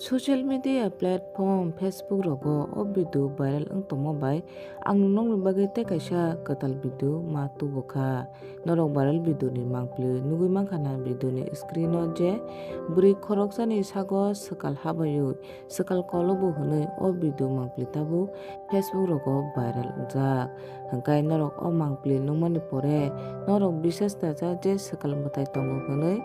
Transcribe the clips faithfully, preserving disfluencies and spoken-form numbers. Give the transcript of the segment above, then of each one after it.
Social media platform Facebook rogo o video viral wng tongma bai ang nokni bagwi tei kaisa kwtal video ma tubu kha. Norok viral video ni mangpili nugwi mankha na video ni screen o je bwrwi khoroksani sago swkal habaio swkal kolobo hwnwi o video mangpili tabuk Facebook rogo viral wngjak. Hwnkhe norok o mangpili nukmani pore norok bisas ta ja je swkal mwtai tongo hwnwi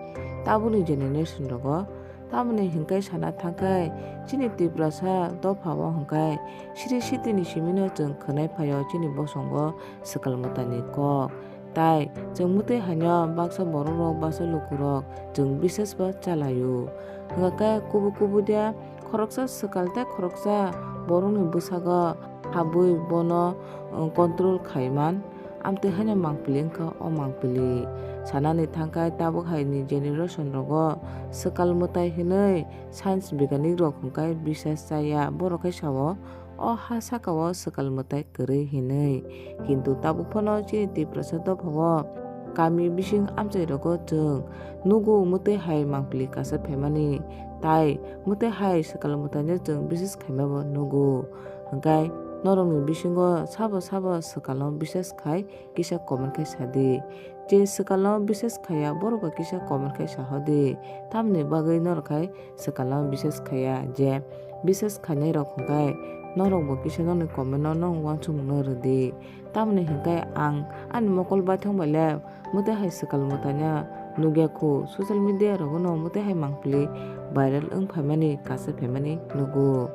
tabukni generation rogo. Tamoni hwnkhe sana thangkhe chini Tiprasa dophao hwnkhe siri sitini simino chwng khwnai phaio chini bosongo swkal mwtaini kok. Tai chwng mwtwi haino baksa borok rok baksa lukurok chwng bisas ba chalaio. Hwnkhe kubu kubu de khoroksa swkal tei khoroksa borokni bwsago habwi bono, uh, control khaiman. Amtwi haino mangpili wngkha o mangpili. Sanani thangkhe tabuk haini generation rogo swkal mwtai hinwi science biganik rok hwnkhe bisas chaya. Borok khe sao, o ha sakao swkal mwtai kwrwi hinwi. Kintu tabuk phano chini Tiprasa dophao kami bising amchai rogo chwng nugo mwtwi hai mangpili kasa phaimani. Tai mwtwi hai swkal mwtaino chwng bisas khaimabo nugo. Hwnkhe norokni bisingo sabo sabo swkalo bisas khai kisa comment khai sadi. Je swkalo bisas khaiya borok bai kisa comment khai sahodi. Tamni bagwi norok hai swkalo bisas khaiya je bisas khainai rok hwnkhe norok bo kisa nokni comment no nong uansukmung no rwdi. Tamoni hwnkhe ang ani mokol baithang bai le mwtwi hai swkal mwtaino nukya khu, social media rogo no mwtwi hai mangpili viral wng phaimani kasa phaimani nugo.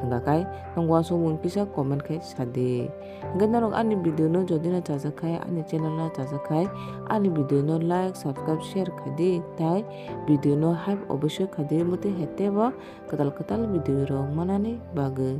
Hwnkha khai nong uansukmung kisa comment khai sadi. Hwnkhe norok ani video no jodi no chajak khai, ani channel no chajak khai, ani video no like, subscribe, share khai di, tai video no hype obossoi khai di, mwtwi hai teibo kwtal kwtal video rok manani bagwi.